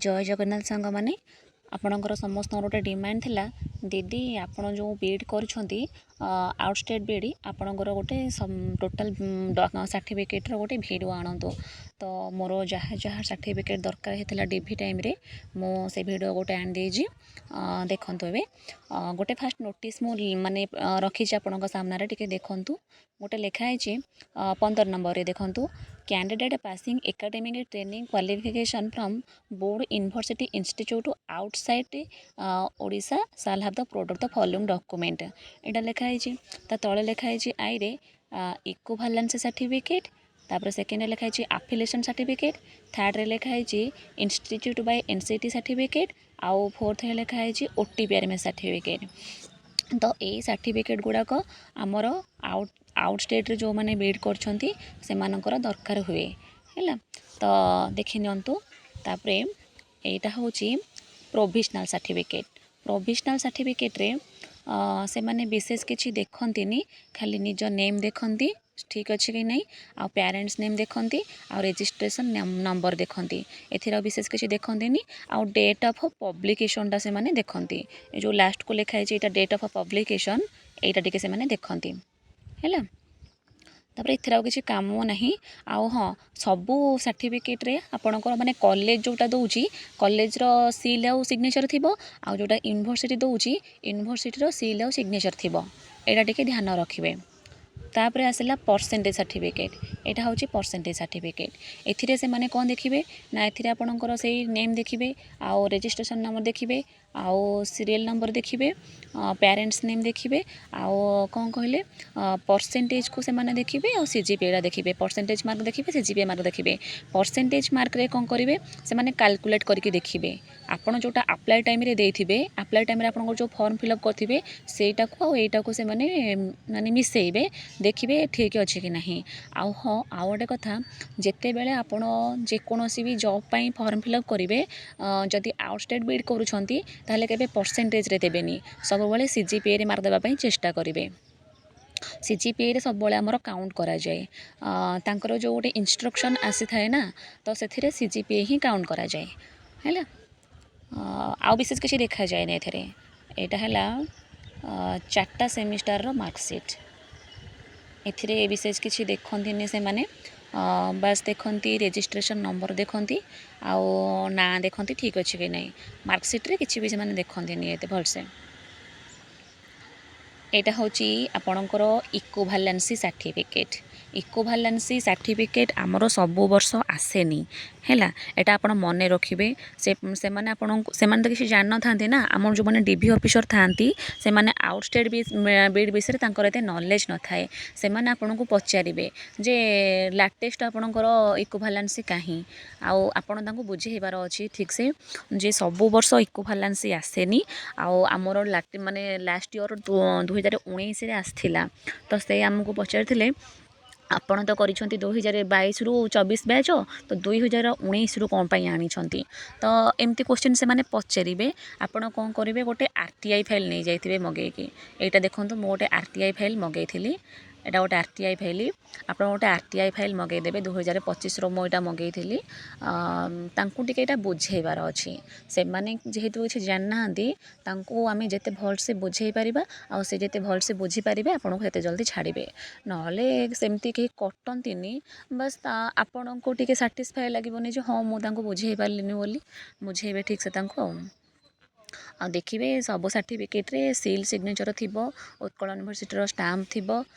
ଜୟ ଜଗନ୍ନାଥ ସାଙ୍ଗମାନେ। ଆପଣଙ୍କର ସମସ୍ତଙ୍କର ଗୋଟେ ଡିମାଣ୍ଡ ଥିଲା, ଦିଦି, ଆପଣ ଯେଉଁ ବି.ଏଡ଼୍ କରୁଛନ୍ତି, ଆଉଟ୍ ଷ୍ଟେଟ୍ ବି.ଏଡ଼୍, ଆପଣଙ୍କର ଗୋଟେ ଟୋଟାଲ୍ ସାର୍ଟିଫିକେଟ୍ର ଗୋଟେ ଭିଡ଼ିଓ ଆଣନ୍ତୁ। ତ ମୋର ଯାହା ଯାହା ସାର୍ଟିଫିକେଟ୍ ଦରକାର ହେଇଥିଲା ଡିଭି ଟାଇମ୍ରେ, ମୁଁ ସେ ଭିଡ଼ିଓ ଗୋଟେ ଆଣିଦେଇଛି। ଦେଖନ୍ତୁ, ଏବେ ଗୋଟେ ଫାଷ୍ଟ ନୋଟିସ୍ ମୁଁ ମାନେ ରଖିଛି ଆପଣଙ୍କ ସାମ୍ନାରେ, ଟିକେ ଦେଖନ୍ତୁ। ଗୋଟେ ଲେଖା ହେଇଛି 15 ନମ୍ବରରେ, ଦେଖନ୍ତୁ, "Candidate passing academic training qualification from board, university, institute outside Odisha shall have the produce the following document." ଏଇଟା ଲେଖା ହେଇଛି। ତା ତଳେ ଲେଖା ହେଇଛି ଆଇରେ ଇକ୍ୱିଭାଲାନ୍ସ ସାର୍ଟିଫିକେଟ୍। ତାପରେ ସେକେଣ୍ଡରେ ଲେଖା ହେଇଛି ଆଫିଲିଏସନ୍ ସାର୍ଟିଫିକେଟ୍। ଥାର୍ଡ଼ରେ ଲେଖା ହେଇଛି institute Bai NCT certificate. ଆଉ ଫୋର୍ଥରେ ଲେଖା ହେଇଛି ଓଟିପିଆର୍ଏମ୍ ସାର୍ଟିଫିକେଟ୍। ତ ଏଇ ସାର୍ଟିଫିକେଟ୍ ଗୁଡ଼ାକ ଆମର ଆଉଟ୍ ଆଉଟ୍ ଷ୍ଟେଟ୍ରେ ଯେଉଁମାନେ ବି ଏଡ଼୍ କରୁଛନ୍ତି, ସେମାନଙ୍କର ଦରକାର ହୁଏ, ହେଲା। ତ ଦେଖି ନିଅନ୍ତୁ। ତାପରେ ଏଇଟା ହେଉଛି ପ୍ରୋଭିଜନାଲ୍ ସାର୍ଟିଫିକେଟ୍। ପ୍ରୋଭିଜନାଲ୍ ସାର୍ଟିଫିକେଟ୍ରେ ସେମାନେ ବିଶେଷ କିଛି ଦେଖନ୍ତିନି, ଖାଲି ନିଜ ନେମ୍ ଦେଖନ୍ତି ଠିକ୍ ଅଛି କି ନାହିଁ, ଆଉ ପ୍ୟାରେଣ୍ଟସ୍ ନେମ୍ ଦେଖନ୍ତି, ଆଉ ରେଜିଷ୍ଟ୍ରେସନ୍ ନମ୍ବର ଦେଖନ୍ତି। ଏଥିରେ ଆଉ ବିଶେଷ କିଛି ଦେଖନ୍ତିନି। ଆଉ ଡେଟ୍ ଅଫ୍ ପବ୍ଲିକେସନ୍ଟା ସେମାନେ ଦେଖନ୍ତି। ଏ ଯେଉଁ ଲାଷ୍ଟକୁ ଲେଖା ହେଇଛି, ଏଇଟା ଡେଟ୍ ଅଫ୍ ପବ୍ଲିକେସନ୍, ଏଇଟା ଟିକେ ସେମାନେ ଦେଖନ୍ତି, ହେଲା। ତାପରେ ଏଥିରେ ଆଉ କିଛି କାମ ନାହିଁ। ଆଉ ହଁ, ସବୁ ସାର୍ଟିଫିକେଟ୍ରେ ଆପଣଙ୍କର ମାନେ କଲେଜ ଯେଉଁଟା ଦେଉଛି, କଲେଜର ସିଲ୍ ଆଉ ସିଗ୍ନେଚର୍ ଥିବ, ଆଉ ଯେଉଁଟା ୟୁନିଭର୍ସିଟି ଦେଉଛି, ୟୁନିଭର୍ସିଟିର ସିଲ୍ ଆଉ ସିଗ୍ନେଚର୍ ଥିବ। ଏଇଟା ଟିକେ ଧ୍ୟାନ ରଖିବେ। ତାପରେ ଆସିଲା ପରସେଣ୍ଟେଜ୍ ସାର୍ଟିଫିକେଟ୍। ଏଇଟା ହେଉଛି ପରସେଣ୍ଟେଜ୍ ସାର୍ଟିଫିକେଟ୍। ଏଥିରେ ସେମାନେ କ'ଣ ଦେଖିବେ ନା, ଏଥିରେ ଆପଣଙ୍କର ସେଇ ନେମ୍ ଦେଖିବେ, ଆଉ ରେଜିଷ୍ଟ୍ରେସନ୍ ନମ୍ବର ଦେଖିବେ, ଆଉ ସିରିଏଲ୍ ନମ୍ବର ଦେଖିବେ, ପ୍ୟାରେଣ୍ଟସ୍ ନେମ୍ ଦେଖିବେ, ଆଉ କ'ଣ କହିଲେ, ପରସେଣ୍ଟେଜ୍କୁ ସେମାନେ ଦେଖିବେ ଆଉ ସିଜିପିଏଟା ଦେଖିବେ। ପରସେଣ୍ଟେଜ୍ ମାର୍କ ଦେଖିବେ, ସିଜିପିଏ ମାର୍କ ଦେଖିବେ। ପରସେଣ୍ଟେଜ୍ ମାର୍କରେ କ'ଣ କରିବେ? ସେମାନେ କାଲକୁଲେଟ୍ କରିକି ଦେଖିବେ। ଆପଣ ଯେଉଁଟା ଆପ୍ଲାଏ ଟାଇମ୍ରେ ଦେଇଥିବେ, ଆପ୍ଲାଏ ଟାଇମ୍ରେ ଆପଣଙ୍କର ଯେଉଁ ଫର୍ମ ଫିଲ୍ଅପ୍ କରିଥିବେ, ସେଇଟାକୁ ଆଉ ଏଇଟାକୁ ସେମାନେ ମାନେ ମିଶାଇବେ, ଦେଖିବେ ଠିକ୍ ଅଛି କି ନାହିଁ। ଆଉ ହଁ, ଆଉ ଗୋଟେ କଥା, ଯେତେବେଳେ ଆପଣ ଯେକୌଣସି ବି ଜବ୍ ପାଇଁ ଫର୍ମ ଫିଲ୍ଅପ୍ କରିବେ, ଯଦି ଆଉଟ୍ ଷ୍ଟେଟ୍ ବି ଏଡ଼୍ କରୁଛନ୍ତି, ତାହେଲେ କେବେ ପରସେଣ୍ଟେଜ୍ରେ ଦେବେନି। ସବୁବେଳେ ସିଜିପିଏରେ ମାର୍କ ଦେବା ପାଇଁ ଚେଷ୍ଟା କରିବେ। ସିଜିପିଏରେ ସବୁବେଳେ ଆମର କାଉଣ୍ଟ କରାଯାଏ। ତାଙ୍କର ଯେଉଁ ଗୋଟେ ଇନଷ୍ଟ୍ରକ୍ସନ୍ ଆସିଥାଏ ନା, ତ ସେଥିରେ ସିଜିପିଏ ହିଁ କାଉଣ୍ଟ କରାଯାଏ, ହେଲା। ଆଉ ବିଶେଷ କିଛି ଦେଖାଯାଏନି ଏଥିରେ। ଏଇଟା ହେଲା ଚାରିଟା ସେମିଷ୍ଟାରର ମାର୍କସିଟ୍। ଏଥିରେ ବିଶେଷ କିଛି ଦେଖନ୍ତିନି ସେମାନେ, ବାସ୍ ଦେଖନ୍ତି ରେଜିଷ୍ଟ୍ରେସନ୍ ନମ୍ବର ଦେଖନ୍ତି ଆଉ ନାଁ ଦେଖନ୍ତି ଠିକ୍ ଅଛି କି ନାହିଁ। ମାର୍କସିଟ୍ରେ କିଛି ବି ସେମାନେ ଦେଖନ୍ତିନି ଏତେ ଭଲସେ। ଏଇଟା ହେଉଛି ଆପଣଙ୍କର ଇକ୍ୱିଭାଲାନ୍ସି ସାର୍ଟିଫିକେଟ୍। ଇକ୍ୱିଭାଲାନ୍ସି ସାର୍ଟିଫିକେଟ୍ ଆମର ସବୁ ବର୍ଷ ଆସେନି, ହେଲା। ଏଇଟା ଆପଣ ମନେ ରଖିବେ। ସେ ସେମାନେ ଆପଣଙ୍କୁ, ସେମାନେ ତ କିଛି ଜାଣିନଥାନ୍ତି ନା। ଆମର ଯେଉଁମାନେ ଡିଭି ଅଫିସର ଥାଆନ୍ତି, ସେମାନେ ଆଉଟ୍ ଷ୍ଟେଟ୍ ବି ବି ବିଷୟରେ ତାଙ୍କର ଏତେ ନଲେଜ୍ ନଥାଏ। ସେମାନେ ଆପଣଙ୍କୁ ପଚାରିବେ ଯେ ଲାଟେଷ୍ଟ ଆପଣଙ୍କର ଇକ୍ୱିଭାଲାନ୍ସି କାହିଁ? ଆଉ ଆପଣ ତାଙ୍କୁ ବୁଝେଇବାର ଅଛି ଠିକ୍ସେ ଯେ ସବୁ ବର୍ଷ ଇକ୍ୱିଭାଲାନ୍ସି ଆସେନି, ଆଉ ଆମର ମାନେ ଲାଷ୍ଟ ଇୟର୍ 2019ରେ ଆସିଥିଲା। ତ ସେ ଆମକୁ ପଚାରିଥିଲେ, ଆପଣ ତ କରିଛନ୍ତି 2022ରୁ 24 ବ୍ୟାଚ୍, ତ 2019ରୁ କ'ଣ ପାଇଁ ଆଣିଛନ୍ତି? ତ ଏମିତି କୋଶ୍ଚିନ୍ ସେମାନେ ପଚାରିବେ। ଆପଣ କ'ଣ କରିବେ? ଗୋଟେ ଆର୍ଟିଆଇ ଫାଇଲ୍ ନେଇଯାଇଥିବେ ମଗେଇକି। ଏଇଟା ଦେଖନ୍ତୁ, ମୁଁ ଗୋଟେ ଆର୍ଟିଆଇ ଫାଇଲ୍ ମଗେଇଥିଲି। ଏଇଟା ଗୋଟେ ଆର୍ଟିଆଇ ଫାଇଲ୍। ଆପଣ ଗୋଟେ ଆର୍ଟିଆଇ ଫାଇଲ୍ ମଗେଇଦେବେ। 2025ର ମୁଁ ଏଇଟା ମଗେଇଥିଲି। ତାଙ୍କୁ ଟିକେ ଏଇଟା ବୁଝେଇବାର ଅଛି। ସେମାନେ ଯେହେତୁ କିଛି ଜାଣିନାହାନ୍ତି, ତାଙ୍କୁ ଆମେ ଯେତେ ଭଲସେ ବୁଝେଇ ପାରିବା ଆଉ ସେ ଯେତେ ଭଲସେ ବୁଝିପାରିବେ, ଆପଣଙ୍କୁ ସେତେ ଜଲ୍ଦି ଛାଡ଼ିବେ। ନହେଲେ ସେମିତି କେହି କଟନ୍ତିନି। ବାସ୍, ଆପଣଙ୍କୁ ଟିକେ ସାଟିସ୍ଫାଏ ଲାଗିବନି ଯେ ହଁ, ମୁଁ ତାଙ୍କୁ ବୁଝେଇ ପାରିଲିନି ବୋଲି। ବୁଝେଇବେ ଠିକ୍ସେ ତାଙ୍କୁ। ଆଉ ଦେଖିବେ, ସବୁ ସାର୍ଟିଫିକେଟ୍ରେ ସିଲ୍ ସିଗ୍ନେଚର୍ ଥିବ, ଉତ୍କଳ ୟୁନିଭର୍ସିଟିର ଷ୍ଟାମ୍ପ ଥିବ,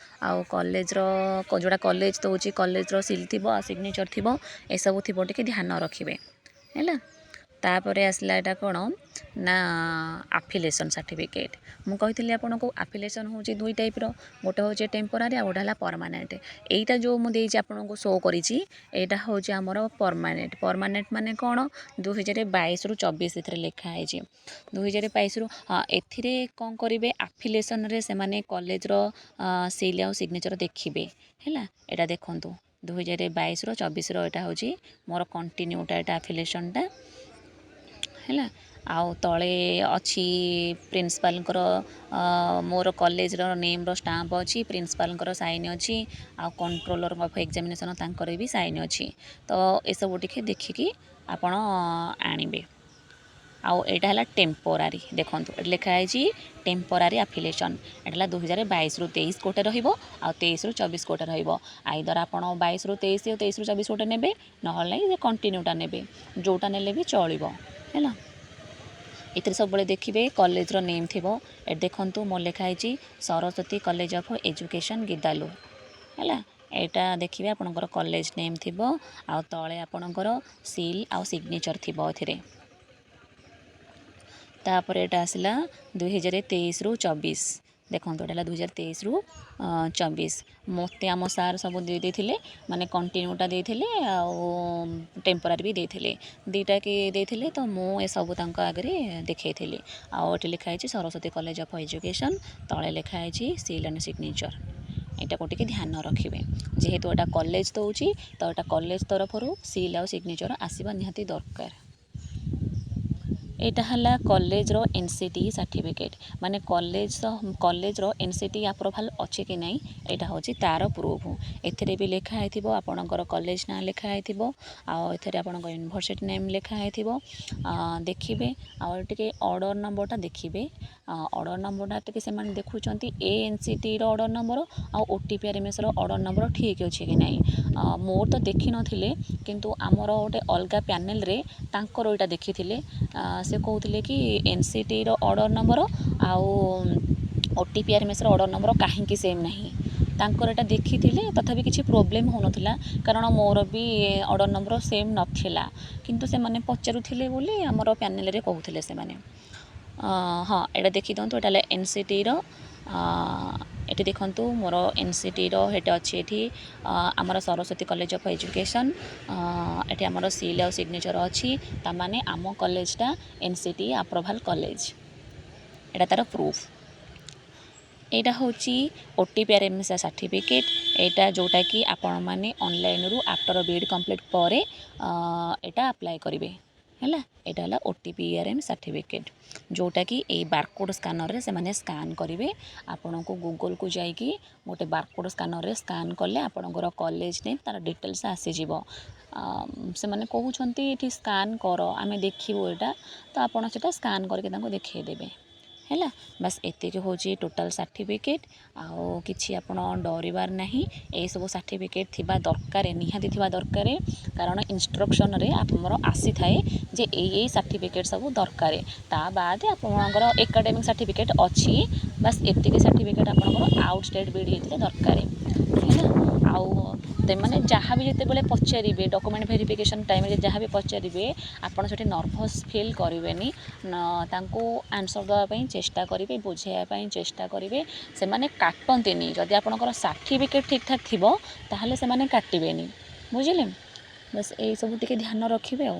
ଆଉ କଲେଜର ଯେଉଁଟା କଲେଜ ଦେଉଛି, କଲେଜର ସିଲ୍ ଥିବ ଆଉ ସିଗ୍ନେଚର୍ ଥିବ, ଏସବୁ ଥିବ। ଟିକେ ଧ୍ୟାନ ରଖିବେ, ହେଲା। ତାପରେ ଆସିଲା ଏଇଟା କ'ଣ ନା ଆଫିଲେସନ୍ ସାର୍ଟିଫିକେଟ୍। ମୁଁ କହିଥିଲି ଆପଣଙ୍କୁ, ଆଫିଲେସନ୍ ହେଉଛି ଦୁଇ ଟାଇପ୍ର, ଗୋଟେ ହେଉଛି ଟେମ୍ପୋରାରୀ ଆଉ ଗୋଟେ ହେଲା ପରମାନେଣ୍ଟ। ଏଇଟା ଯେଉଁ ମୁଁ ଦେଇଛି ଆପଣଙ୍କୁ, ଶୋ କରିଛି, ଏଇଟା ହେଉଛି ଆମର ପରମାନେଣ୍ଟ। ପରମାନେଣ୍ଟ ମାନେ କ'ଣ? 2022ରୁ 24 ଏଥିରେ ଲେଖା ହେଇଛି, 2022ରୁ। ହଁ, ଏଥିରେ କ'ଣ କରିବେ? ଆଫିଲେସନ୍ରେ ସେମାନେ କଲେଜର ସିଲ୍ ଆଉ ସିଗ୍ନେଚର୍ ଦେଖିବେ, ହେଲା। ଏଇଟା ଦେଖନ୍ତୁ, 2022ର 24ର ଏଇଟା ହେଉଛି ମୋର କଣ୍ଟିନ୍ୟୁଟା, ଏଇଟା ଆଫିଲେସନ୍ଟା, ହେଲା। ଆଉ ତଳେ ଅଛି ପ୍ରିନ୍ସିପାଲ୍ଙ୍କର, ମୋର କଲେଜର ନେମ୍ର ଷ୍ଟାମ୍ପ ଅଛି, ପ୍ରିନ୍ସିପାଲ୍ଙ୍କର ସାଇନ୍ ଅଛି, ଆଉ କଣ୍ଟ୍ରୋଲର୍ ଅଫ୍ ଏକ୍ଜାମିନେସନ୍, ତାଙ୍କର ବି ସାଇନ୍ ଅଛି। ତ ଏସବୁ ଟିକେ ଦେଖିକି ଆପଣ ଆଣିବେ। ଆଉ ଏଇଟା ହେଲା ଟେମ୍ପୋରାରୀ। ଦେଖନ୍ତୁ, ଏଠି ଲେଖା ହେଇଛି ଟେମ୍ପୋରାରୀ ଆଫିଲିଏସନ୍। ଏଇଟା ହେଲା 2022ରୁ 23 ଗୋଟେ ରହିବ ଆଉ 23ରୁ 24 ଗୋଟେ ରହିବ। ଆଇଦର ଆପଣ 22ରୁ 23 ଆଉ 23ରୁ 24 ଗୋଟେ ନେବେ, ନହେଲେ ନାହିଁ ଯେ କଣ୍ଟିନ୍ୟୁଟା ନେବେ। ଯେଉଁଟା ନେଲେ ବି ଚଳିବ, ହେଲା। ଏଥିରେ ସବୁବେଳେ ଦେଖିବେ କଲେଜର ନେମ୍ ଥିବ। ଏଠି ଦେଖନ୍ତୁ, ମୋର ଲେଖା ହେଇଛି ସରସ୍ୱତୀ କଲେଜ ଅଫ୍ ଏଜୁକେସନ୍, ଗିଦାଲୁର। ହେଲା, ଏଇଟା ଦେଖିବେ, ଆପଣଙ୍କର କଲେଜ ନେମ୍ ଥିବ ଆଉ ତଳେ ଆପଣଙ୍କର ସିଲ୍ ଆଉ ସିଗ୍ନେଚର୍ ଥିବ ଏଥିରେ। ତାପରେ ଏଇଟା ଆସିଲା 2023ରୁ 24। ଦେଖନ୍ତୁ, ଏଇଟା ହେଲା 2023ରୁ 24। ମୋତେ ଆମ ସାର୍ ସବୁ ଦେଇ ଦେଇଥିଲେ, ମାନେ କଣ୍ଟିନ୍ୟୁଟା ଦେଇଥିଲେ ଆଉ ଟେମ୍ପୋରାରୀ ବି ଦେଇଥିଲେ, ଦୁଇଟା କି ଦେଇଥିଲେ। ତ ମୁଁ ଏସବୁ ତାଙ୍କ ଆଗରେ ଦେଖେଇଥିଲି। ଆଉ ଏଠି ଲେଖା ହେଇଛି ସରସ୍ୱତୀ କଲେଜ ଅଫ୍ ଏଜୁକେସନ୍, ତଳେ ଲେଖା ହେଇଛି ସିଲ୍ ଆଣ୍ଡ ସିଗ୍ନେଚର୍। ଏଇଟାକୁ ଟିକେ ଧ୍ୟାନ ରଖିବେ। ଯେହେତୁ ଏଇଟା କଲେଜ ଦେଉଛି, ତ ଏଇଟା କଲେଜ ତରଫରୁ ସିଲ୍ ଆଉ ସିଗ୍ନେଚର୍ ଆସିବା ନିହାତି ଦରକାର। ଏଇଟା ହେଲା କଲେଜର ଏନ୍ ସି ଟି ସାର୍ଟିଫିକେଟ୍। ମାନେ କଲେଜର ଏନ୍ ସି ଟି ଆପ୍ରୁଭାଲ୍ ଅଛି କି ନାହିଁ, ଏଇଟା ହେଉଛି ତା'ର ପ୍ରୁଫ୍। ଏଥିରେ ବି ଲେଖା ହେଇଥିବ, ଆପଣଙ୍କର କଲେଜ ନାଁ ଲେଖା ହେଇଥିବ ଆଉ ଏଥିରେ ଆପଣଙ୍କ ୟୁନିଭର୍ସିଟି ନେମ୍ ଲେଖା ହେଇଥିବ, ଦେଖିବେ। ଆଉ ଟିକେ ଅର୍ଡ଼ର ନମ୍ବରଟା ଦେଖିବେ। ଅର୍ଡ଼ର ନମ୍ବରଟା ଟିକେ ସେମାନେ ଦେଖୁଛନ୍ତି, ଏ ଏନ୍ ସି ଟିର ଅର୍ଡ଼ର ନମ୍ବର ଆଉ O T P R M ଏସ୍ର ଅର୍ଡ଼ର ନମ୍ବର ଠିକ୍ ଅଛି କି ନାହିଁ। ମୋର ତ ଦେଖିନଥିଲେ, କିନ୍ତୁ ଆମର ଗୋଟେ ଅଲଗା ପ୍ୟାନେଲରେ ତାଙ୍କର ଏଇଟା ଦେଖିଥିଲେ। ସେ କହୁଥିଲେ କି ଏନ୍ ସି ଟିର ଅର୍ଡ଼ର ନମ୍ବର ଆଉ O T P R M ଏସ୍ର ଅର୍ଡ଼ର ନମ୍ବର କାହିଁକି ସେମ୍ ନାହିଁ। ତାଙ୍କର ଏଇଟା ଦେଖିଥିଲେ। ତଥାପି କିଛି ପ୍ରୋବ୍ଲେମ୍ ହେଉନଥିଲା, କାରଣ ମୋର ବି ଅର୍ଡ଼ର ନମ୍ବର ସେମ୍ ନଥିଲା। କିନ୍ତୁ ସେମାନେ ପଚାରୁଥିଲେ ବୋଲି ଆମର ପ୍ୟାନେଲରେ କହୁଥିଲେ ସେମାନେ। ହଁ, ଏଇଟା ଦେଖିଦିଅନ୍ତୁ। ଏଇଟା ହେଲା ଏନ୍ ସି ଟିର। ଏଠି ଦେଖନ୍ତୁ, ମୋର ଏନ୍ ସି ଟିର ଏଠି ଅଛି। ଏଠି ଆମର ସରସ୍ୱତୀ କଲେଜ ଅଫ୍ ଏଜୁକେସନ୍, ଏଠି ଆମର ସିଲ୍ ଆଉ ସିଗ୍ନେଚର୍ ଅଛି। ତାମାନେ ଆମ କଲେଜଟା ଏନ୍ ସି ଟି ଆପ୍ରୁଭାଲ୍ କଲେଜ। ଏଇଟା ତା'ର ପ୍ରୁଫ୍। ଏଇଟା ହେଉଛି O T P R M S certificate. ଏଇଟା ଯେଉଁଟାକି ଆପଣମାନେ ଅନଲାଇନ୍ରୁ ଆଫ୍ଟର ବି ଏଡ଼୍ କମ୍ପ୍ଲିଟ୍ ପରେ ଏଇଟା ଆପ୍ଲାଏ କରିବେ। ହେଲା, ଏଇଟା ହେଲା O T P R M certificate, ଯେଉଁଟାକି ଏଇ ବାରକୋଡ଼୍ ସ୍କାନର୍ରେ ସେମାନେ ସ୍କାନ୍ କରିବେ। ଆପଣଙ୍କୁ ଗୁଗଲ୍କୁ ଯାଇକି ଗୋଟେ ବାରକୋଡ଼୍ ସ୍କାନର୍ରେ ସ୍କାନ୍ କଲେ ଆପଣଙ୍କର କଲେଜ ନେମ୍, ତା'ର ଡିଟେଲ୍ସ ଆସିଯିବ। ସେମାନେ କହୁଛନ୍ତି ଏଠି ସ୍କାନ୍ କର, ଆମେ ଦେଖିବୁ ଏଇଟା। ତ ଆପଣ ସେଇଟା ସ୍କାନ୍ କରିକି ତାଙ୍କୁ ଦେଖେଇଦେବେ। ହେଲା, ବାସ୍, ଏତିକି ହେଉଛି ଟୋଟାଲ୍ ସାର୍ଟିଫିକେଟ୍। ଆଉ କିଛି ଆପଣ ଡରିବାର ନାହିଁ। ଏଇସବୁ ସାର୍ଟିଫିକେଟ୍ ଥିବା ଦରକାର, ନିହାତି ଥିବା ଦରକାର, କାରଣ ଇନଷ୍ଟ୍ରକ୍ସନ୍ରେ ଆମର ଆସିଥାଏ ଯେ ଏଇ ଏଇ ସାର୍ଟିଫିକେଟ୍ ସବୁ ଦରକାର। ତା ବାଦେ ଆପଣଙ୍କର ଏକାଡ଼େମିକ୍ ସାର୍ଟିଫିକେଟ୍ ଅଛି। ବାସ୍, ଏତିକି ସାର୍ଟିଫିକେଟ୍ ଆପଣଙ୍କର ଆଉଟ୍ ଷ୍ଟେଟ୍ ବି ଇ ଡ଼ି ହେଇଥିଲେ ଦରକାର। ହେଲା, ଆଉ ସେମାନେ ଯାହା ବି ଯେତେବେଳେ ପଚାରିବେ, ଡକୁମେଣ୍ଟ ଭେରିଫିକେସନ୍ ଟାଇମ୍ରେ ଯାହା ବି ପଚାରିବେ, ଆପଣ ସେଠି ନର୍ଭସ୍ ଫିଲ୍ କରିବେନି। ତାଙ୍କୁ ଆନ୍ସର୍ ଦେବା ପାଇଁ ଚେଷ୍ଟା କରିବେ, ବୁଝାଇବା ପାଇଁ ଚେଷ୍ଟା କରିବେ। ସେମାନେ କାଟନ୍ତିନି। ଯଦି ଆପଣଙ୍କର ସାର୍ଟିଫିକେଟ୍ ଠିକ୍ଠାକ୍ ଥିବ, ତାହେଲେ ସେମାନେ କାଟିବେନି, ବୁଝିଲେ? ବାସ୍, ଏଇସବୁ ଟିକେ ଧ୍ୟାନ ରଖିବେ। ଆଉ